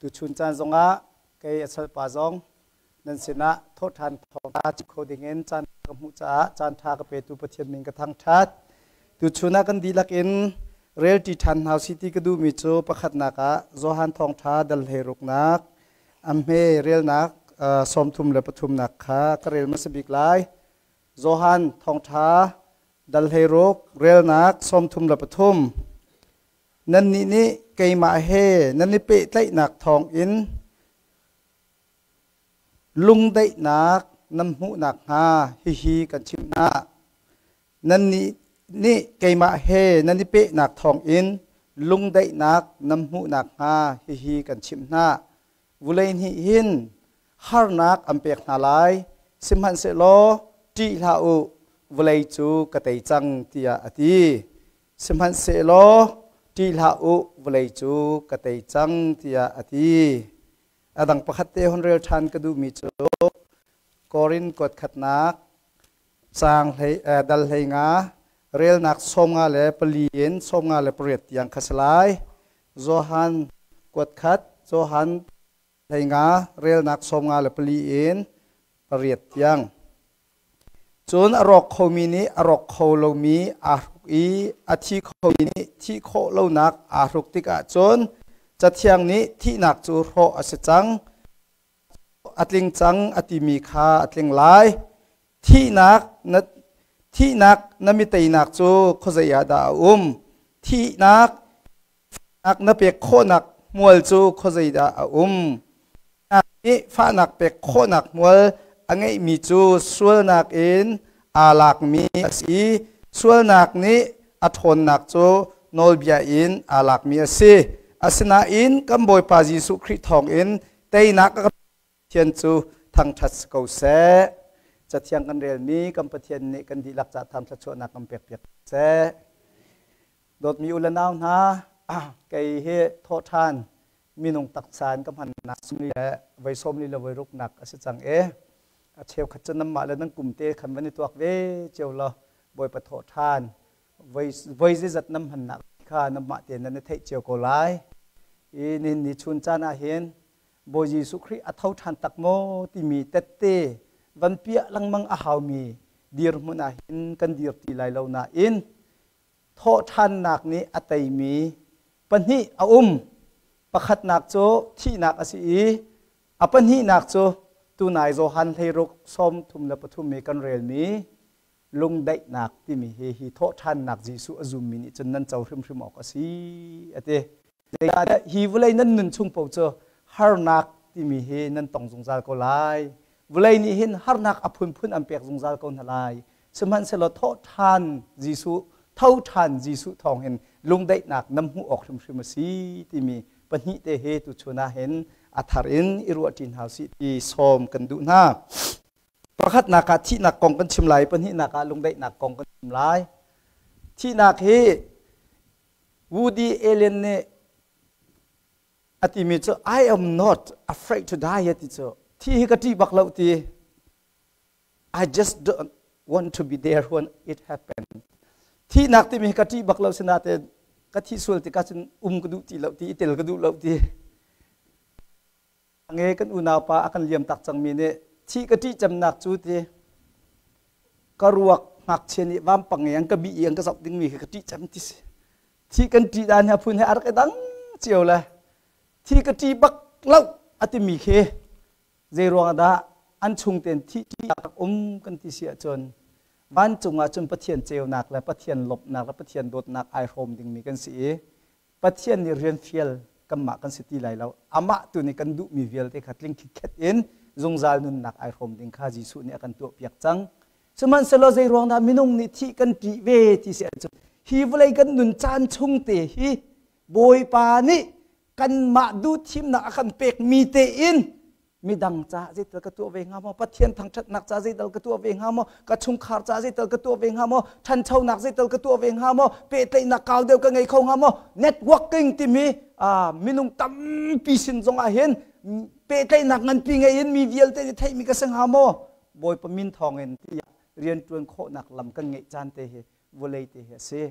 Tuchun caan zongah kei a salpa zong nan sinah thawhṭhan thawngṭha chim kho dingin caan ka hmuh caah caanṭha ka petu Pathian min ka thangṭhat. Tuchun ah kan dihlak in relṭi ṭhan hna usih ti ka duhmi cu pakhatnak ah Johan thawngṭha dal hleiruknak a hme relnak 33nak kha ka rel hmasa bik lai. Johan thawngṭha dal 16 relnak 33. Nannih nih keimah he nan i pehtlaihnak thawngin lungdaihnak nan hmuh nakhnga hihi kan chimh hna. Nannih nih keimah he nan i pehnak thawngin lungdaihnak nan hmuh nakhnga hihi kan chimh hna. Vulei nih hin harnak an pek hna lai, sihmanhsehlaw ṭih hlah u, vawlei cu ka tei cang, tiah a ti. Sihmanhsehlaw ṭih hlah u, vawlei cu ka tei cang, tiah a ti. A dang pakhat te hon rel ṭhan ka duhmi cu Korin kuat khatnak caang hlei dal 15 relnak 54 in 58 tiang kha si lai. Johan kuat khat Johan 15 relnak 54 in pariat tiang. Cun a rawk khomi nih a rawk kho lomi aa hruk i a thi khomi nih thih khawh lonak aa hruk tikah cun Cathiang nih thihnak cu hrawh a si cang, a tling cang a timi kha a tling lai. Thihnak na thihnak na mi teinak cu khuazei ah dah a um? Thihnak na pek khawhnak hmual cu khuazei dah a um? Nih fahnak pek khawhnak hmual a ngeihmi cu sualnak in aa lakmi a si i sualnak nih a ṭhawnnak cu nawlbia in aa lakmi a si. Asinain kan Bawipa Jesuh Khrih thawngin teinak a kan Pathian cu thangṭhat si ko seh. Cathiang kan relmi kan Pathian nih kan dihlak ca tham thluachuahnak kan pekpiak seh. Dawtmi u le nau hna, kei hi thawhṭhan minung taksa in ka hmannak sumli le voi sawmli le voi ruknak a si cang i a cheukhat cu nanmah le nan kum te khan van i tuak ve cio law Bawipa thawhṭhan voi voi zeizat nan hmannak kha nanmah tein nan i theih cio ko lai. I nihin ni chun caan ah hin Bawi Jesuh Khrih a tho ṭhan tak maw timi tette van piah lengmang a haumi dirhmun ah hin kan dir ti lai lo nain thawhṭhannak nih a teimi pahnih a um. Pakhatnak cu thihnak a si i a pahnihnak cu tunai Johan 16 33 i kan relmi lungdaihnak timi hi hi thawhṭhannak Jesuh a zummi nih cun nan co hrimhrim awk a si a ti. Zeicahtiah hi vawlei nan nun chung paoh cu harnak timi hi nan tong zungzal ko lai. Vawlei nih hin harnak a phunphun an pek zungzal ko hna lai. Sihmanhsehlaw thawhṭhan Jesuh, tho ṭhan Jesuh thawng hin lungdaihnak nan hmuh awk hrimhrim a si timi pahnih te hi tuchun ah hin a thar in i ruahṭi hna usih ti sawm kan duh hna. Pakhatnak ah thihnak kong kan chim lai, pahnihnak ah lungdaihnak kong kan chim lai. Thihnak hi Woody Allen nih a timi cu "I am not afraid to die" a ti cu. Thi hi ka ṭih bak lo ti. I just don't want to be there when it happened. Thihnak timi hi ka ṭih bak lo, sinain ka thih sual tikah cun um ka duh ti lo ti, i tel ka duh lo ti. Nge kan unau pa a kan liam tak cangmi nih thih ka ṭih cemnak cu ti ka ruak ngakchia nih vampang i an ka bih i an ka zoh dingmi khi ka ṭih cem ti si. Thih kan ṭih dan hi a phun he a rak i dang cio le thi ka ṭih bak lo a timi khi zei ruang dah an chung tein thih ṭih rak um kan ti si ahcun vancung ah cun Pathian ceunak le Pathian lawmhnak le Pathian dawtnak ai hrawm dingmi kan si i Pathian nih rian fial kanmah kan si ti lai lo. Amah tu nih kan duhmi vialte kha tling khikhet in zungzal nunnak ai hrawm ding kha Jesuh nih a kan tuahpiak cang. Sihmanhsehlaw zei ruang dah minung nih thih kan ṭih ve ti si ahcun hi vawlei kan nun caan chung te hi Bawipa nih kanmah duhthimnak a kan pekmi tein midang caah zeital ka tuah ve hnga maw, Pathian thangṭhatnak caah zeital ka tuah ve hnga maw, ka chungkhar caah zeital ka tuah ve hnga maw, ṭhanchonak zeital ka tuah ve hnga maw, pehtlaihnak kau deuh ka ngei kho hnga maw, networking timi minung tampi sin zong ah hin pehtlaihnak nganpi ngei in mi vialte nih theihmi ka si hnga maw, Bawipa min thawngin tiah rianṭuan khawhnak lam kan ngeih caan te hi vawlei te hi a si.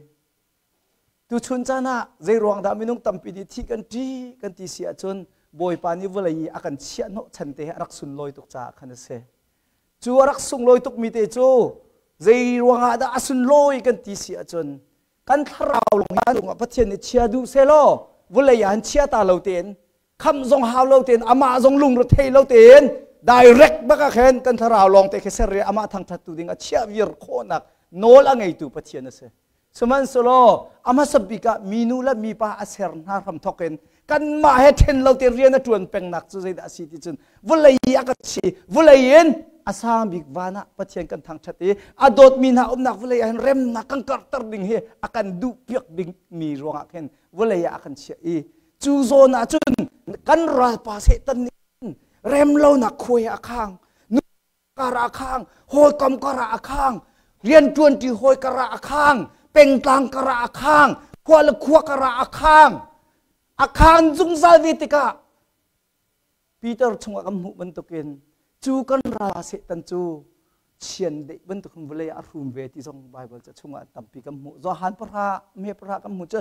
Tuchun caan ah zei ruang dah minung tampi nih thih kan ṭih kan ti si ahcun Bawipa nih vawlei i a kan chiah hnawh chan te hi a rak sunlawi tuk caah khan a si. Cu a rak sunglawi tukmi te cu zei ruangah dah a sunlawi kan ti si ahcun kan thlarau lung ah Pathian nih chia duh selaw vawlei ah han chia ta lo tein khamh zong hau lo tein amah zong lungre thei lo tein direct bak ah khin kan thlarau lawng te khi ser i amah thangthat tu ding a chiah vir khawhnak nawl a ngeitu Pathian a si. Sihmanhsehlaw a hmasa bik ah minu le mipa a ser hna hram thawk in kanmah he ṭhen lo te rian a ṭuan pengnak cu zeidah a si ti cun vawlei i a kan si vawlei in a sang bik van ah Pathian kan thangṭhat i a dawtmi hna umnak vawlei ah hin remnak kan karhter ding hi a kan duhpiak dingmi ruangah khin vawlei ah a kan chiah i cu zawn ah cun kan ralpa Satan nih remlonak khuai a khang kar ah khang hawikom kar ah a khang rianṭuanṭi hawi kar ah a khang pengtlang kar ah a khang khua le khua kar ah a khang a khan zungzal ve tikah Peter chungah kan hmuh bantukin cu kan ral Satan cu chiandeih bantukin vawlei ah a hrum ve ti zong Bible ca chungah tampi kan hmuh. Johan pahra me pahra kan hmuh cu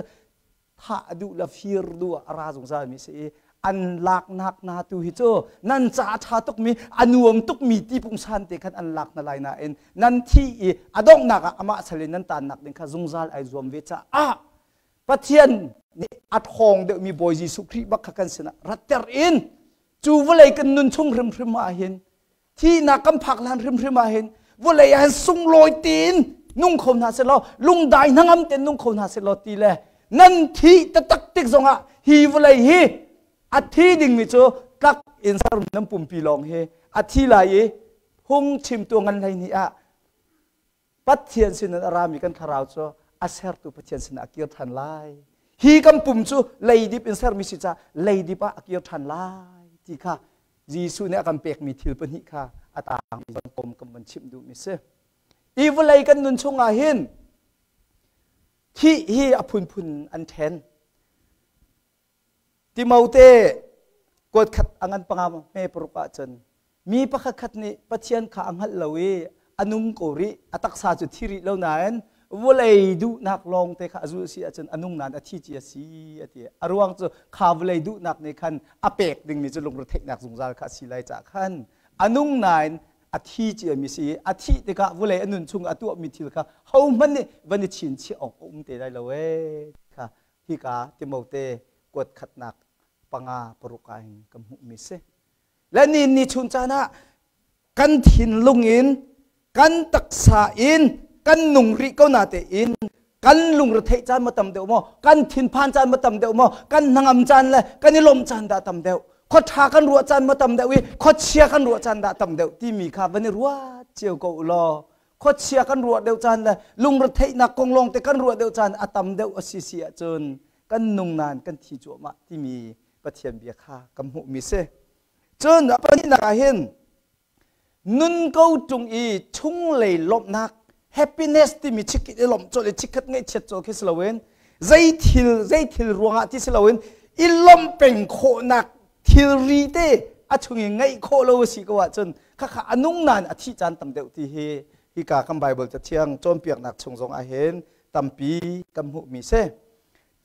thah duh le fir duh ah a ra zungzal mi si i an laknak na tu hi cu nan ca a ṭha tukmi a nuam tukmi ti pungsan te khan an lak na lai nain nan thi i a donghnak ah amah sal in nan tannak ding kha zungzal ai zuam ve caah Pathian nih a ṭhawng deuhmi Bawi Jesuh Khrih bak kha kan sinah ratter in cu vawlei kan nun chung hrimhrim ah hin thihnak kan phak hlan hrimhrim ah hin vawlei ah hin sunglawi tein nung kho hna seh law lungdai hnangam tein nung kho hna seh law ti le nan thih taktak tik zongah hi vawlei hi a thi dingmi cu tlak in ser nan pumpi lawng hi a thi lai i hung chimtu ngan hlei ni ah Pathian sinin a rami kan thlarau cu a sertu Pathian sinah a kir ṭhan lai. Hi kan pum cu leidip in sermi si caah leidip ah a kir ṭhan lai ti kha Jesuh nih a kan pekmi thil pahnih kha a tang kom kan van chimh duhmi si. I vawlei kan nun chungah hin thih hi a phunphun an ṭhen. Timote kuat khat a ngan panga hme paruk ahcun mi pakhat khat nih Pathian kha a hngalh lo i a nung ko rih a taksa cu thi rih lo nain vawlei duhnak lawng te kha a zulh si ahcun a nung nain a thi ci a si a ti. A ruang cu kha vawlei duhnak nih khan a pek dingmi cu lungretheihnak zungzal kha a si lai caah khan a nung nain a thi ciami si i a thih tikah vawlei a nun chung a tuahmi thil kha hohmanh nih van i chinchiah awk a um te lai lo ee kha hika Timote kuat khatnak panga paruk ah hin kan hmuhmi si. Le ni ni chun caan ah kan thinlung in kan taksa in kan nung rih ko na tein kan lungretheih caan ma tam deuh maw kan thinphan caan ma tam deuh maw kan hnangam caan le kan i lawmh caan dah tam deuh khuaṭha kan ruah caan ma tam deuh i khuachia kan ruah caan dah tam deuh timi kha van i ruat cio ko u law khuachia kan ruah deuh caan le lungretheihnak kong lawngte kan ruah deuh caan a tam deuh a si si ahcun kan nung nain kan thi cuahmah timi Pathian bia kha kan hmuhmi si. Cun a pahnihnak ah hin nun ko ṭung i chunglei lawmhnak happiness timi chikkit i lawmh cawlh i chikkhat ngaihchiat cawlh khi si loin zei thil zei thil ruangah ti si loin i lawmh peng khawhnak thilri te a chung i ngeih khawh lo a si ko ahcun khakha a nung nain a thih caan tam deuh ti hi hika kan Bible cathiang cawnpiaknak chung zong ah hin tampi kan hmuhmi si.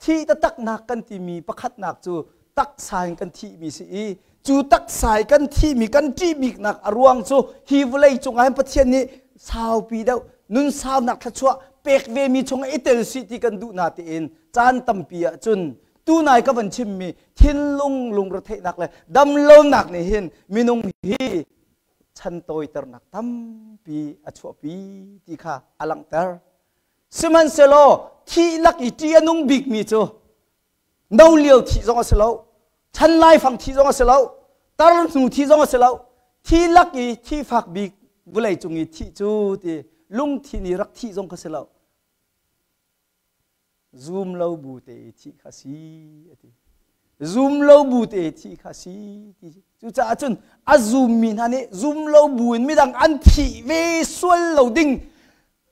Thih taktaknak kan timi pakhatnak cu taksa in kan thihmi si i cu taksa i kan thihmi kan ṭih biknak a ruang cu hi vawlei cungah hin Pathian nih saupi deuh nun saunak thluachuah pek vemi chungah i tel sih ti kan duh na tein caan tampi ahcun tunai ka van chimmi thinlung lungretheihnak le damlonak nih hin minung hi chan tawiternak tampi a chuahpi ti kha a langhter. Sihmanhsehlaw thih lak i ṭih a nung bikmi cu no lio thih zong a si lo, chan laifang thih zong a si lo, tar hnu thih zong a si lo, thi lak i thi fak bik vawlei cung i thih cu ti lungthin i rak thih zong kha si lo. Zum lo bu te i thih kha si a ti. Zum lo bu te i thih kha si ti. Cucaah cun a zummi hna nih zum lo bu in midang an thih ve sual lo ding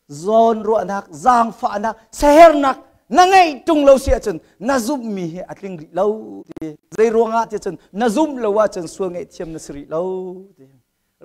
zawn ruahnak, zaangfahnak, sehernak na ngeih ṭung lo si ahcun na zumhmi hi a tling rih lo ti. Zei ruangah ti cun na zumh lo ahcun sual ngaihthiam na si rih lo ti.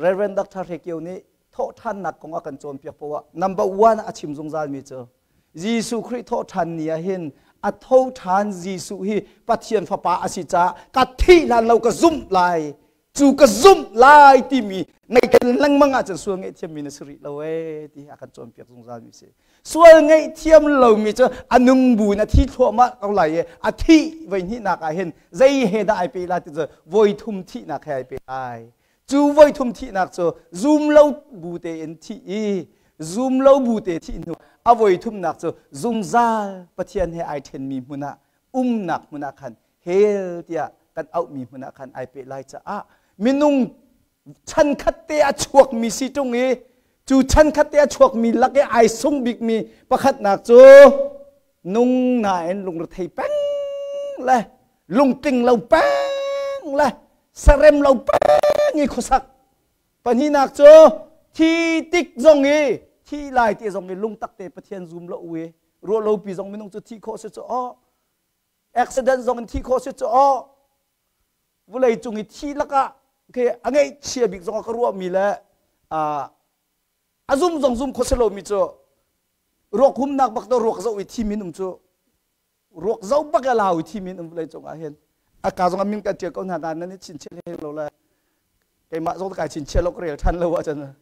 Reverend Dr. Hre Kio nih thawhṭhannak kong a kan cawnpiak poah number one a chim zungzalmi cu Jesuh Khrih thawhṭhan ni ah hin A tho ṭhan Jesuh hi Pathian Fapa a si caah ka thih hlan lo ka zumh lai. Cu ka zumh lai timi ngaihken lengmang ahcun sual ngaihthiammi na si rih lo ee ti a kan cawnpiak zungzal mi si. Sual ngaihthiam lomi cu a nung bu in a thi thluahmah ko lai i a thih voi hnihnak ah hin zei he dah ai pe lai ti cu voi thum thihnak he ai pe lai. Cu voi thum thihnak cu zum lo bu tein thih i zum lo bu te thih hnu a voi thumnak cu zungzal Pathian he ai ṭhenmi hmun ah umnak hmun ah khan hell tiah kan auhmi hmun ah khan ai peh lai caah minung chan khat te a chuakmi si ṭung i cu chan khat te a chuakmi lak i ai sung bikmi pakhatnak cu nung nain lungrethei peng le lungtling lo peng le sarem lo peng i khuasak. Pahnihnak cu thi tik zong i thi lai ti zong i lungtak te Pathian zum lo i ruah lo pi zong minung cu thi khawh si cu aw, accident zong in thi khawh si cu aw, vawlei cung i thi lakah ke a ngeihchia bik zong ka ruahmi le a zum zong zum kho si lomi cu ruak humnak bak to ruak zoh i thi min um cu ruak zoh bak a lau i thi min um vawlei cung ah hin a ka zong a min kan ṭial ko hna nain nan i chinchiah hlei lo le keimah zong kai chinchiah lo ka rel ṭhan lo ahcun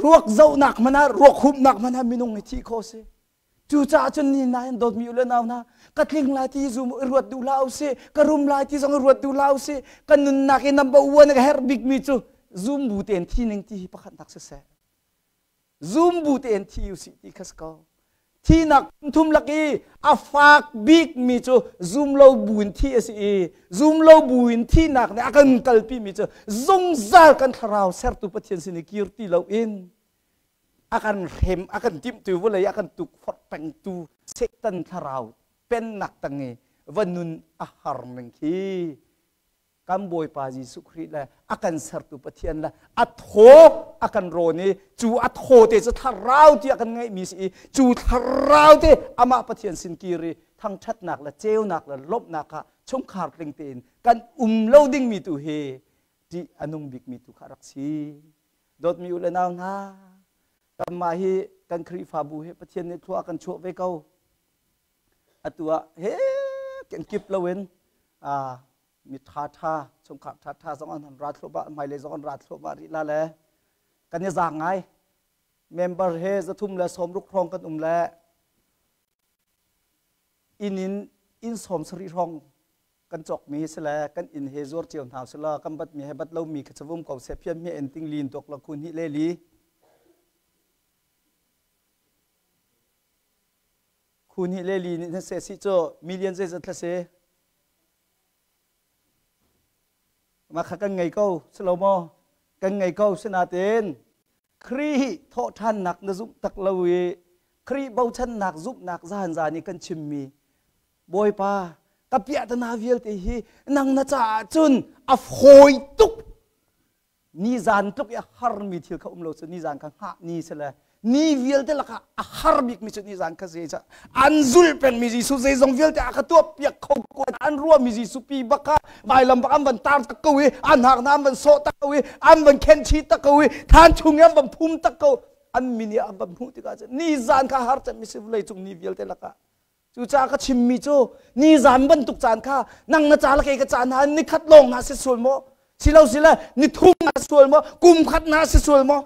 ruak zohnak hmanh ah ruak humnak hmanh ah minung hi thih khawh si. Cucaah cun ni nain dawtmi u le nau hna, ka tling lai ti zum i ruat duh hlah usih, ka rum lai ti zong i ruat duh hlah usih. Kan nunnak i number one ka herh bikmi cu zum bu tein thi ning ti hi pakhatnak siseh. Zum bu tein thi usih ti kha si ko. Thinak thum lak i a fak bikmi cu zum lo bu in thi a si i zum lo bu in thinak nih a kan kalpimi cu zungzal kan thlarau sertu Pathian sin i kir ti loin a kan hrem a kan timhtu vawlei a kan tukforh pengtu Satan thlarau pennak tang i va nun a har ning khi kan Bawipa Jesuh Khrih le a kan sertu Pathian le a thaw a kan rawn i cu a thaw te cu thlarau ti a kan ngeihmi si i cu thlarau te amah Pathian sin kir i thangṭhatnak le ceunak le lawmhnak ah chungkhar tling tein kan um lo dingmi tu hi ṭih a nung bikmi tu kha rak si. Dawtmi u le nau hna, kanmah hi kan Khrihfabu hi Pathian nih thlua kan chuah ve ko. Atu ah he kan kip loin mi ṭha ṭha chungkhar ṭha ṭha zong an ra thluahmah, hmailei zong an ra thluahmah rih la le kan i zaang ngai. Member he 360 hrawng kan um le inn in inn 70 hrawng kan cawkmi si le kan inn he zuar cio hna si la kan batmi he bat lomi kha cavum ko seh phian mi en ting lin tok la khun hi le li khun hi le li nih se si cu million zeizat thla se mah kha kan ngei ko si lo maw? Kan ngei ko. Sinain Khrih thawhṭhannak na zumh tak lo i Khrih bochannak zumhnak zan zan i kan chimmi Bawipa ka piahtana vialte hi nang na caah cun a fawi tuk. Nizan tluk i a harmi thil kha um lo cu nizan kha hngah ni si le ni vialte lakah a har bikmi cu nizan kha si. An zulh pengmi Jesuh zeizong vialte a ka tuah piak kho ko an ruahmi Jesuh pi bak kha vailam bak an van tar tak ko i an hak hna an van sawh tak ko i an van khen chi tak ko i than chung i an van phum tak ko an min i an van hmuh tikah cun nizan kha har cemmi si vawlei cung ni vialte lakah. Cucaah ka chimmi cu nizan bantuk caan kha nang na ca le kei ka ca hna ni khat lawng hna si sual maw? Silo sile ni thum na sual maw? Kum khat na si sual maw?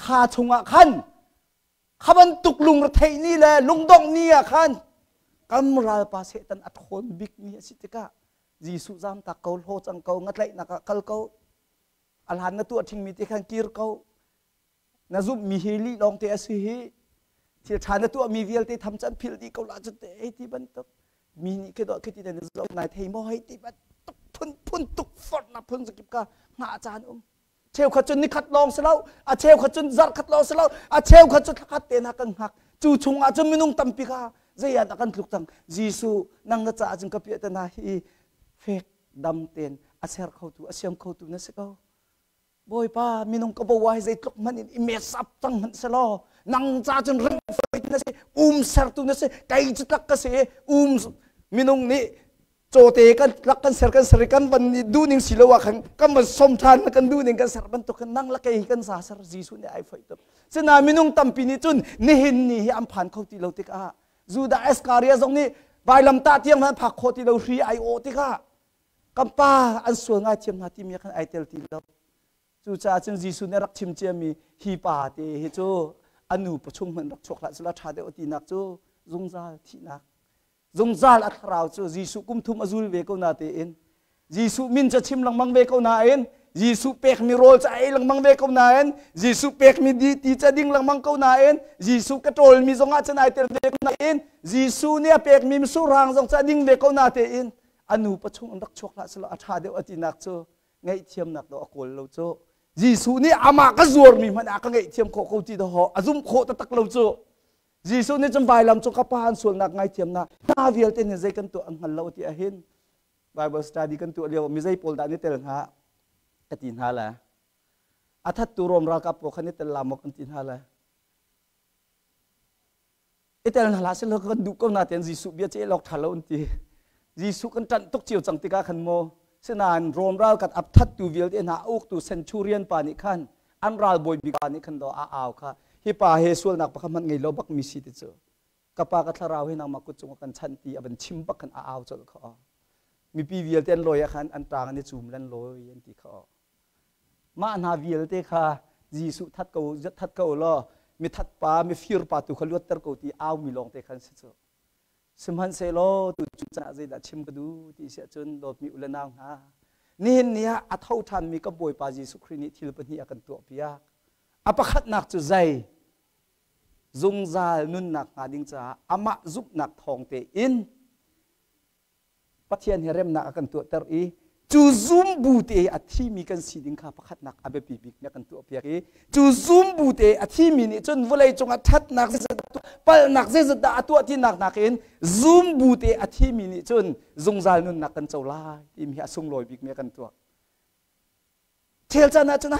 Kha chungah khan kha bantuk lungretheih ni le lungdongh ni ah khan kam ralpa Satan a ṭhawn bik ni a si tikah Jesuh zamtak ko, hlaw cang ko, ngatlaihnak ah kal ko, a hlan na tuah ṭhingmi ti khan kir ko, na zumhmi hi lih lawngte a si hi, thil ṭha na tuahmi vialte tham can philh dih ko la cu te ti bantuk mi nih khi dawh khi ti na zoh nai thei maw hei ti bantuk phun phun tuk forhnak phun zakip ka hngah caan um. Cheukhat cun nikhat lawng si lo, a cheukhat cun zarh khat lawng si lo, a cheukhat cu thlakhat te na kan hngak. Cu chungah cun minung tampi kha zei ah dah kan tluk cang? Jesuh nang na caah cun ka piah te na hi fek dam ten a ser khotu a siam khotu na si ko. Bawipa, minung ka bo hi zeitluk hmanh in i mesap cang hmanh selaw nang ca cun remhfoi na si, um sertu na si, kei cu tlak ka si. Um minung nih cawte kan tlak kan ser kan ser kan van duh ning si lo ah khan kan van som ṭhan kan duh ning kan ser bantuk khan nang la kei kan sa ser. Jesuh nih ai foih tuk. Sinain minung tampi nih cun nihin ni hi an phan kho ti lo tikah Judah Iskariot zong nih vailamtah tiang hmanh phak khawh ti lo hri ai awh tikah kan pa an sual ngaithiam hna timi khan ai tel ti lo. Cucaah cun Jesuh nih a rak chim ciami hi pa te hi cu a nu pawchung hmanh rak chuak hlah selaw ṭha deuh tinak cu zungzal thihnak zungzal a thlarau cu Jesuh kum thum a zul ve ko na tein Jesuh min cu chim lengmang ve ko nain Jesuh pekmi rawl cu a ei lengmang ve ko nain Jesuh pekmi di ti cu a ding lengmang ko nain Jesuh ka ṭawlmi zongah cun ai tel ve ko nain Jesuh nih a pekmi misurhang zong cu a ding ve ko na tein a nu pachung in rak chuak hlah selaw a ṭha deuh a tinak cu ngaihthiamnak dawh a kawl lo cu Jesuh nih amah ka zuarmi hmanh ah ka ngaihthiam khawh ko ti dawh a zumh khawh taktak lo cu Jesuh nih cun vailam cu ka pa an sualnak ngaithiamnak hna vialte nih zei kan tuah an hngal lo ti ahhin Bible study kan tuah lio mi zei pawl dah ni tel hnga ka ti hna le a thattu Rom ralkap pawl kha ni tel la maw kan ti hna le i tel hna hlah selaw kan duh ko na tein Jesuh bia cu elawk ṭha lo an ti Jesuh kan ṭanh tuk cio cang tikah khan maw sinain Rom ralkap ap thattu vialte hna a uktu centurion pa nih khan an ralbawi bik pa nih khan do a au kha hi pa he sualnak pakhat hmanh ngei lo bak mi si ti cu ka pa ka thlarau hi nangmah kut cungah kan chanh ti a van chim bak khan a au colh kha mipi vialte an lawi ah khan an ṭang an i cum lan lawi an ti kha Mah hna vialte kha Jesuh that ko that ko law mi that pa mi fir pa tu kha luatter ko ti aumi lawng te khan si cu. Sihmanhsehlaw tu cu caan ah zeidah chim ka duh ti si ahcun dawtmi u le nau hna nihin ni ah a tho ṭhanmi ka Bawipa Jesuh Khrih nih thil pahnih a kan tuahpiak. A pakhatnak cu zei? Zungzal nunnak hnga ding caah amah zumhnak thawng tein Pathian he remnak a kan tuahter i cu zumbu te a thimi kan si ding kha pakhatnak a biapi bik nih a kan tuahpiak i cu zumbu te a thimi nih cun vawlei cungah ṭhatnak zeizat palhnak zeizat dah a tuah tinak nakin zumbu te a thimi nih cun zungzal nunnak kan co lai timi hi a sunglawi bik mi a kan tuah. Thel caan ah cun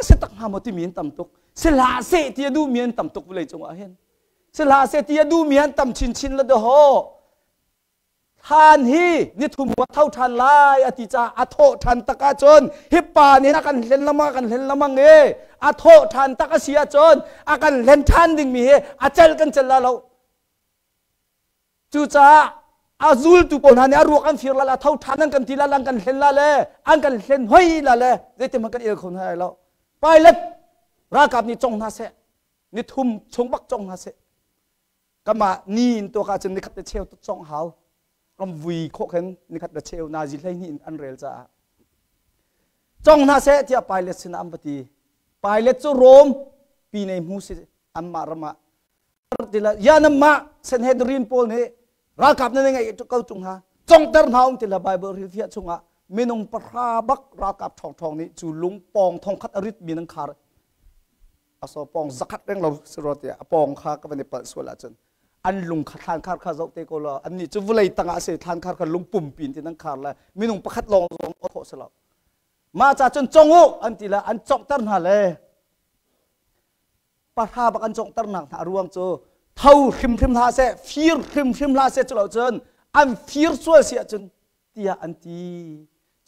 si tak hnga maw timi an tam tuk. Si hlah seh ti a duhmi an tam tuk vawlei cungah hin. Si hlah seh ti a duhmi an tam chinchin la daw. Thlan hi nithum a tho ṭhan lai a ti caah a thawh ṭhan tak ahcun hi pa nih a kan hlen lengmang a kan hlen lengmang i a thawh ṭhan tak a si ahcun a kan hlen ṭhan dingmi hi a cel kan cel la lo. Cucaah a zultu pawl hna nih a ruak an fir la le a tho ṭhan an kan ti la le an kan hlen la le an kan hlen hoi la le zeitin hmanh kan el kho hna lai lo. Pilate ralkap nih cong hna seh nithum chung bak cong hna seh Kamah ni in tuak ahcun nikhat le cheu congh hau. Ram vui khawh khin nikhat le cheu nazi 12 in an rel caah. Cong hna seh tiah Pilate sinah an va ti. Pilate cu Rom pi nei hmu si anmah ram ah. Tila ya namah Sanhedrin pawl nih ralkap na ngeih ko tung ha. Congter hna um tila Bible hrilhfiah chungah minung pahra bak ralkap ṭhawngṭhawng nih cu lung pawng thongkhat a rit mi nan khar a so pawng zakhat reng lo si rua tiah a pawng kha ka van i palh sual ahcun an lung kha thlan khar kha zoh te ko law annih cu vawlei tangah a si thlan khar kha lung pumpi in tin an khar le minung pakhat lawng zong a khawh si lo mah ca cun cong u an ti le an conghter hna le pahra bak an conghter nak hna a ruang cu tho hrimhrim hlah seh fir hrimhrim hlah seh cu lo cun an fir sual si ahcun tiah an ti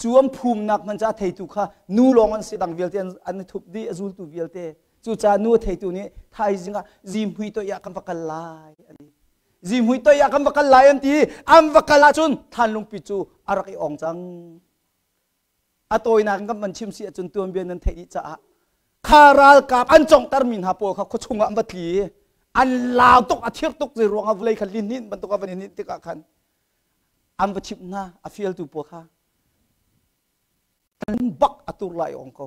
Cu an phumnak hmanh cu a theitu kha nu lawng an si dang vialte an i thup dih a zultu vialte. Cucaah nu a theitu nih thaizing ah zihmui toih ah kan va kal lai an ti. Zihmui toih ah kan va kal lai an ti. An va kal ahcun thlanlungpi cu a rak i ong cang. A tawinak in kan van chim si ahcun tuanbia nan theih dih caah kha ralkap an conghtermi hna pawl kha khuachung ah an va tli i an lau tuk a thir tuk zei ruangah vawlei kha lihnin bantuk a van i hninh tikah khan an va chimh hna a fialtu pawl kha kan bak a tur lai ong ko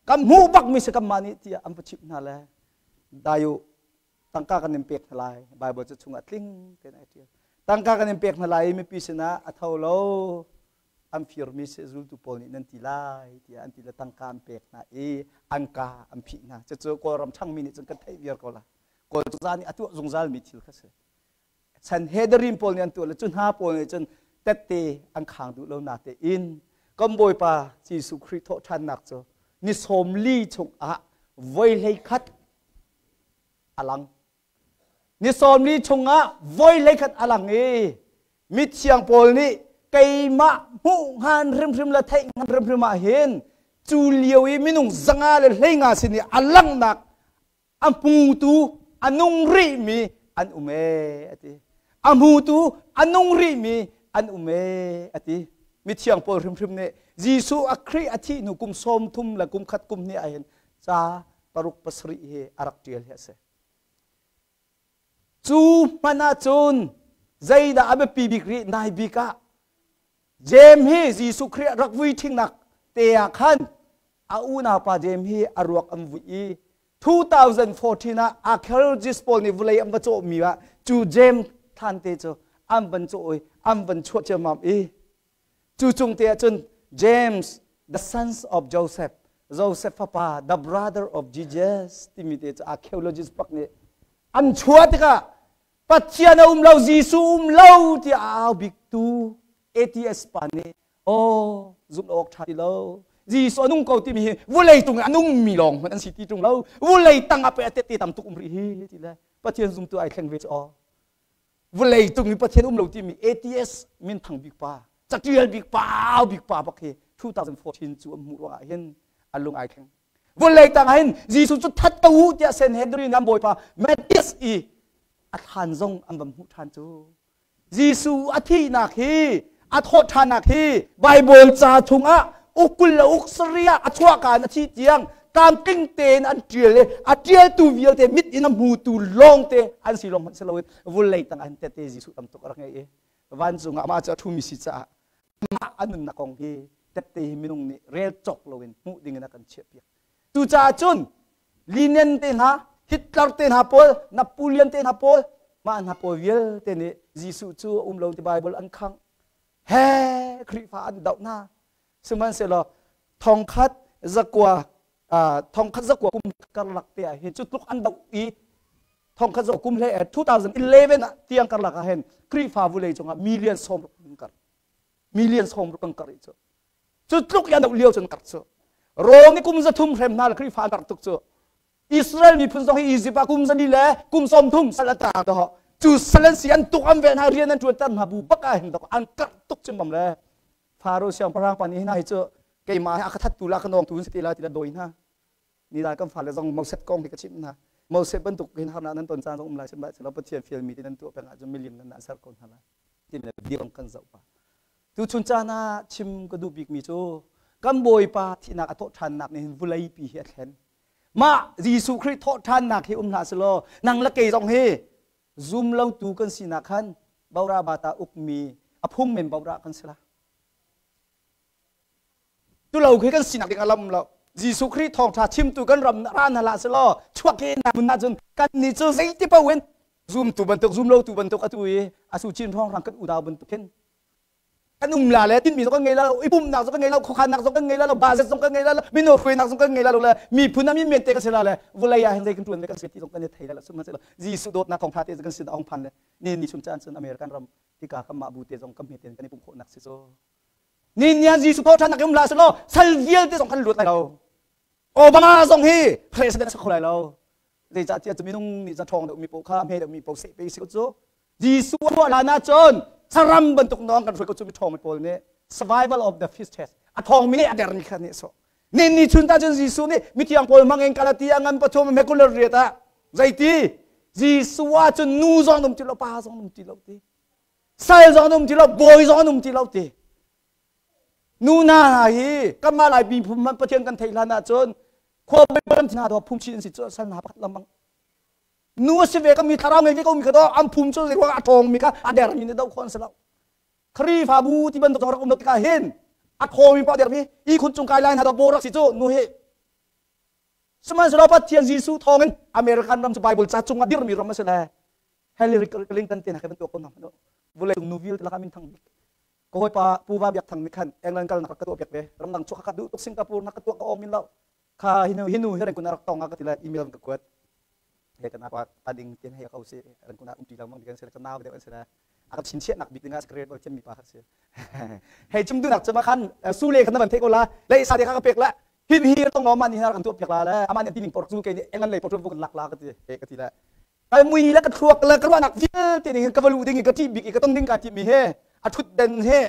kan hmuh bak mi si kan mah nih tiah an va chimh hna le dayu tangka kan in pek hna lai bible cu chungah tling tein ai ṭial tangka kan in pek hna lai i mipi sinah a tho lo an firmi si zultu pawl nih nan ti lai tiah an ti le tangka an pek hna i an ka an phih hna cucu kawlram ṭhangmi nih cun kan theih viar ko la kawl cozah nih a tuah zungzal mi thil kha si Sanhedrin pawl nih an tuah le cu hna pawl nih cun tette an khang duh lo na tein kan Bawipa Jesuh Khrih thawhṭhannak cu ni 40 chungah voi 11 a lang. Ni 40 chungah voi 11 a lang i mithiang pawl nih keimah hmuh hngan hrimhrim le theih hngan hrimhrim ah hin cu lio i minung 115 sin i a langhnak. A hmutu a nung rihmi an um ee a ti. A hmutu a nung rihmi an um ee a ti. Mithiang Paul hrimhrim nih Jesuh a Khrih a thih hnu kum 30 le kum khat kum hnih ah hin ca paruk pasarih hi a rak ṭial hi a si. Cu hmanh ahcun zeidah a biapi bik rih nai bik ah Jeim hi Jesuh Khrih rak vui ṭhingnak te ah khan a unaupa Jeim hi a ruak an vui i 2014 ah archaeologist pawl nih vawlei an va cawhmi ah cu Jeim thlan te cu an van cawh i an van chuah ciammam i cu cung te ah cun James the sons of Joseph Joseph fapa the brother of Jesus timi te cu archaeologist pak nih an chuah tikah Pathian a um lo Jesuh um lo tiah a au biktu atheist pa nih aw zumh awk ṭha ti lo Jesuh a nung ko timi hi vulei tung a nungmi lawng hmanh an si ti ṭung lo vulei tang ah pei a tette tam tuk um rih hi ti le Pathian zumtu ai thleng ve cu aw vulei tung i Pathian um lo timi atheist minthang bik pa catial bik pa au bik pa bak hi 2014 cu an hmuh ruangah hin a lung ai thleng Vawlei tangah hin Jesuh cu that ko u tiah Sanhedrin an bawipa Matthias i a thlan zong an van hmuh ṭhan cu. Jesuh a thihnak hi a thawh ṭhannak hi Baibal ca chungah ukul le uk sarih ah a chuahka in a thih tiang tlamtling tein an ṭial i a ṭialtu vialte mit in a hmutu lawngte an si lawng hmanh si loin vawlei tangah hin tehte Jesuh tam tuk a rak ngei i vancung ah amah cu a ṭhumi si caah Mah a nunnak kong hi tette hi minung nih rel cawk loin hmuh ding in a kan chiahpiak. Cucaah cun Lenin te hna, Hitler te hna pawl, Napoleon te hna pawl, mah hna pawl vialte nih Jesuh cu a um lo ti Bible an khangh. He Khrihfa an doh hna. Sihmanhsehlaw thongkhat zakua thongkhat zakua kum karlak te ah hin cu tluk an doh i thongkhat zakua kum hle 2011 ah tiang karlak ah hin Khrihfa vulei cungah million sawm ruk kar million sawm ruk kan kar i cu cu tluk i an doh lio cun kar cu Rom i kum 300 hrem hna le Khrihfa an kar tuk cu Israel miphun zong hi Egypt ah kum zali le kum 30 sal an ta to cu sal an si an tuk an vel hna rian an ṭuan ter hna bu bak ah hin an karh tuk cim bam le Faro siangpahrang pa nih hna hi cu keimah hi a ka thattu la ka nawngtu in si ti la ti la dawi hna ni dai kan fale zong Moses kong hi ka chimh hna Moses bantuk hin harnak nan ton caan zong um lai sihmanhsehlaw Pathian fialmi ti nan tuah peng ahcun milim nan ser ko hna lai timi le bia kan zoh pa tuchun caan ah chim ka duh bikmi cu kan Bawipa thihnak a thawh ṭhannak nih hin vulei pi hi a thlen mah Jesuh Khrih thawh ṭhannak hi um hlah selaw nang le kei zong hi zum lotu kan sinak khan bora bata ukmi a phung men bora kan si la Tulo khi kan sinak ding a lam lo. Jesuh Khrih thawngṭha chimtu kan ram ra hna hlah selaw chuak ke na mun ahcun kan nih cu zeiti paoh in zumtu bantuk zumlotu bantuk atu i asu chin hrawnghrang kan unau bantuk khin kan um la le tinmi zong kan ngei la lo i pumnak zong kan ngei lo khuakhannak zong kan ngei la lo budget zong kan ngei la lo mino hruainak zong kan ngei la lo le miphun a min men te kan si la le vawlei ah hin zei kan ṭuan ve kan si ti zong kan i thei la lo sihmanhsehlaw Jesuh dawtnak thawngṭha te kan sin a hung phan le ni ni chun caan cun American ram hika kan mah bu te zong kan hme tein kan i pumh khawhnak si cu Ni ni ah Jesuh thawhṭhannak in um hlah selaw sal vialte zong kan luat lai lo. Obama zong hi president a si kho lai lo. Zeicahtiah cu minung nih ca ṭhawng deuhmi paoh kha hme deuhmi paoh seh pe si ko cu. Jesuh a ruah hlan ahcun saram bantuk nawng kan hruai ko cu mi ṭhawngmi pawl nih survival of the fittest a ṭhawngmi nih a dermi kha nih sawh. Ni ni chun ta cun Jesuh nih mithiang pawl hmangin Galatia ngan pathum mekular riat ah zeiti Jesuh ah cun nu zong um ti lo pa zong um ti lo ti. Sal zong an um ti lo, bawi zong an um ti lo ti. Nu hna hna hi kanmah Lai miphun hmanh Pathian kan theih hlan ahcun khua ram hna do phungchi an si cu sal hna pakhat lengmang. Nu a si ve ka mi thlarau ngei ve ko mi kha do an phum cu zeiruang a ṭhawng mi kha a der mi nih do khawh an si lo. Khrihfabu ti bantuk zong rak um lo tikah hin a ṭhawng mi pa der mi i khun cung kai lai hna do bo rak si cu nu hi Sihmanhsehlaw Pathian Jesuh thawngin American ram cu Bible ca cungah dirmi ram a si le Hillary Clinton te hna khi bantuk ko hna hmanh vulei cung nu vialte lakah minthang bik ka hawipa Pu Va Biak Thang nih khan England kal nak rak ka tuah piak ve ramdang chuak ka duh tuk Singapore nak ka tuah ka awm in lo kha hinu hinu hi rengkun rak tong ka ti le email ka kuat he kana pa ading tin he ko si rengkun um ti lang mang kan se ka nau deuh an se a ka chinchiah nak bik dingah secret bal mi pa kha si hei chim dunak chama khan sule khan na van thei ko la le sa de kha ka pek la hin hi tong ma ni har kan tuah piak la le ama ni tining por chu ke ni England lei por chu kan lak la ka ti he ka ti le Kai mui le ka thluak le ka ruahnak vialte ning ka va luh ding i ka ṭih bik i ka ton ding kaa timmi he a ṭhut den he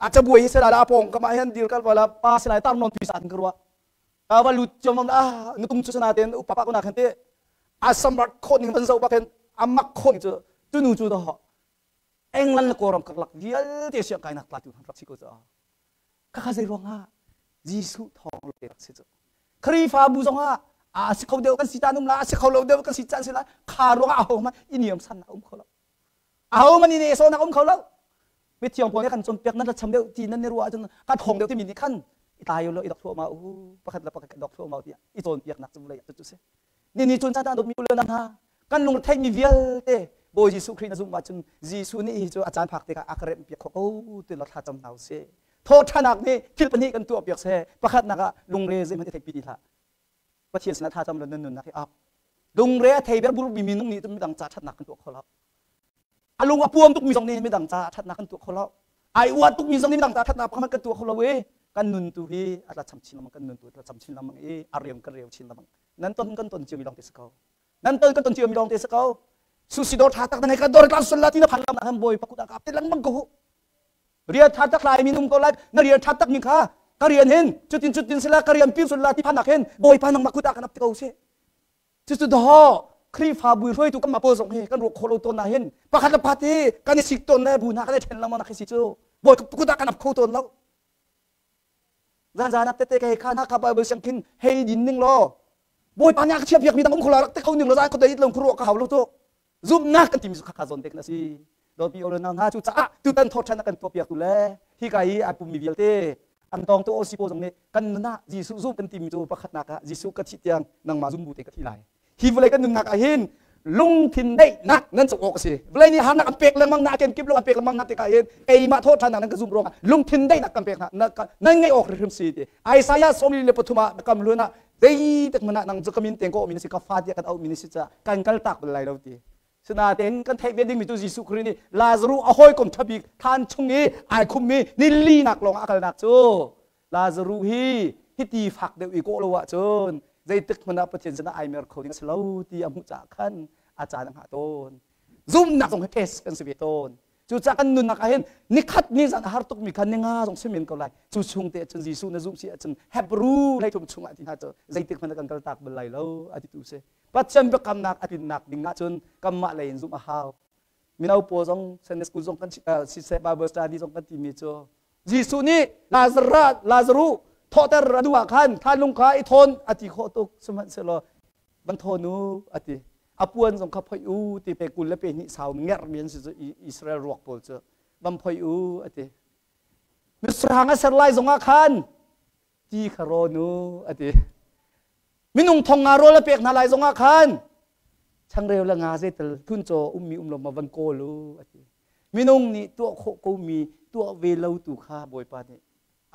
a cabuai hi sela a pawng kam ah hin dir kal wala pa silai tar non tuisa ka ruah ka va lut chom ah nutung chu sana ten upa pa ko na khan te. A samrat khawh ning van zoh bak hin a mak khawh ning cu tunu cu dawh England le Kawlram karlak vialte siang kainak tlatu han rak si ko caah khakha zei ruangah Jesuh thawng te rak si cu. Khrihfabu zongah a si kho deuh kan si caan um la, a si kho lo deuh kan si caan si la, kha ruangah aho hmanh i niam sannak um kho lo, aho hmanh i nehsawhnak um kho lo. Mithiang pawl nih kan cawnpiak nan ra cham deuh ti nan i ruah ahcun ka thawng deuh timi nih khan i tlai lo, i dok thluahmah u, pakhat le pakhat dok thluahmah tiah i cawnpiaknak cu vulei ah cu si. Ni ni cun caan dawtmi u le hna, kan lung theihmi vialte Bawi Jesuh Khrih na zumh ahcun Jesuh nih hi cu a caan phak tikah a ka remh piak kho ko ti lo thla cam hna u sih. Thawhṭhanak nih thil pahnih kan tuah piak seh. Pakhatnak ah lungre zeihmanh i theihpi ti hlah. Pathian sinah thla cam lo nan nunnak hi ap. Lungre a thei berburmi minung nih cun midang ca ṭhatnak kan tuah kho lo. A lung a puam tukmi zong nih midang ca ṭhatnak kan tuah kho lo. Ai uat tukmi zong nih midang ca ṭhatnak pakhat kan tuah kho lo i kan nun tu hi a tla cham chin lengmang, kan nun tu a tla cham chin lengmang i a reu kan reu chin lengmang. Nan ton kan ton ciomi lawng te si ko. Nan ton kan ton ciomi lawng te si ko. Susi dawr ṭha tak na ngei ka dawr tlang sul la ti na phan lam ah bawi pakut ah ka te lengmang ko. Rian ṭha tak lai mi num ko lai, na rian ṭha tak mi kha ka rian hin cutin cutin sila ka rian pin sul la ti phan nak hin bawipa nangmah kut ah kan ap te ko sih. Cucu dawh Khrihfabu hruaitu kan mah pawl zong hi kan ruah khawh lo tawn na hin pakhat le pakhat hi kan i sik tawn le bu hna kan i ṭhen lengmang nak hi si cu bawi kut ah kan ap kho tawn lo. Zan zan ah tete ka kha na kha Bible siang khin hei din ning law Bawipa nih a ka chiah piak mi dang um kho la rak te kho ning law zan khuadei lo khuruah ka hau lo tu zumhnak kan timi cu khakha zawn te kan si. Dawtmi oro hna, cu caah tutan thawṭhan a kan tuahpiak tu le hika i ai pummi vialte an tawng tu OC pawl zong nih kan nun ah Jesuh zum kan timi cu pakhatnak ah Jesuh ka thih tiang nangmah zum bu te ka thi lai. Hi vawlei kan nunnak ah hin lungthin daihnak nan cawk awk a si. Vawlei nih harnak an pek lengmang na ken kip lo an pek lengmang na tikah hin keimah thawṭhan nan ka zum ruangah lungthin daihnak kan pek hna, nan ngeih awk hrimhrim si ti. Isaiah 43 ah kam hlun ah zeitik hmanh ah nang cu ka min teng ko mi na si, ka fa tiah kan auh mi na si caah kan kal tak bal lai lo ti. Sinain kan theih ve dingmi cu Jesuh Khrih nih Lazaruh a hawikom ṭha bik thlan chung i ai khummi ni linak lawng a kalnak cu Lazaruh hi hiti fak deuh i kawh lo ahcun zeitik hmanh ah Pathian sinah ai mer kho ding a si lo ti a hmuh caah khan a caan a hngah tawn. Zumhnak zong hi test kan si ve tawn. Cucaah kan nunnak ah hin nikhat ni zan a har tukmi kha ninga zong si men ko lai. Cu chung te cun Jesuh na zumh si ahcun Hebrew 13 chungah ti hna cu zeitik hmanh ah kan kaltak bal lai lo a titu si. Pathian biakamnak a tlinnak ding ahcun kanmah lei in zumh a hau. Mino pawl zong Sunday school zong kan siseh Bible study zong kan timi cu Jesuh nih Lazarus Lazaruh thawhter a duh ah khan thlanlung kha i thawn a ti khawh tuk, sihmanhsehlaw van thawn u a ti. A puan zong kha phoih u ti, pe 22 sau ngerhmi an si cu Israel ruak pawl cu van phoih u a ti. Misurhang a ser lai zong ah khan ti kha rawn u a ti. Minung thong nga rawl a pek hna lai zongah khan changreu le nga zeital thun caw ummi um lo ma van kawl u a ti. Minung nih tuah khawh komi tuah ve lo tu kha Bawipa nih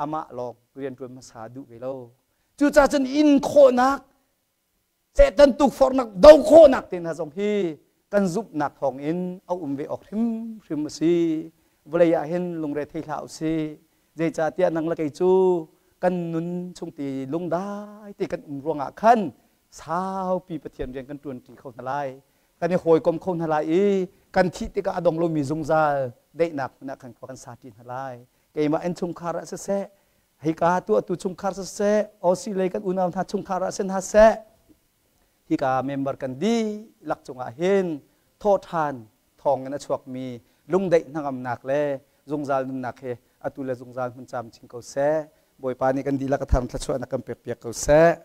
amah lawng rian ṭuan hmasa duh ve lo. Cucaah cun in khawhnak, Satan tukforhnak do khawhnak te hna zong hi kan zumhnak thawngin a um ve awk hrimhrim a si. Vawlei ah hin lungre thei hlah u sih. Zeicahtiah nang le kei cu kan nun chung ti lungdai te kan um ruangah khan saupi Pathian rian kan ṭuanṭi kho hna lai. Kan i hawikom kho hna lai i kan thih tikah a dong lomi zungzal daihnak hmun ah khan khua kan sa ṭi hna lai. Keimah innchungkhar ah siseh, hika tuahtu chungkhar siseh, OC lei kan unau hna chungkhar ah si hna seh, hika member kan dihlak cungah hin thawhṭhan thawngin a chuakmi lungdaih hnangamnak le zungzal nunnak he atu le zungzal hmun camcin ko seh. Bawipa nih kan dihlak a thar thluachuahnak kan pekpiak ko seh.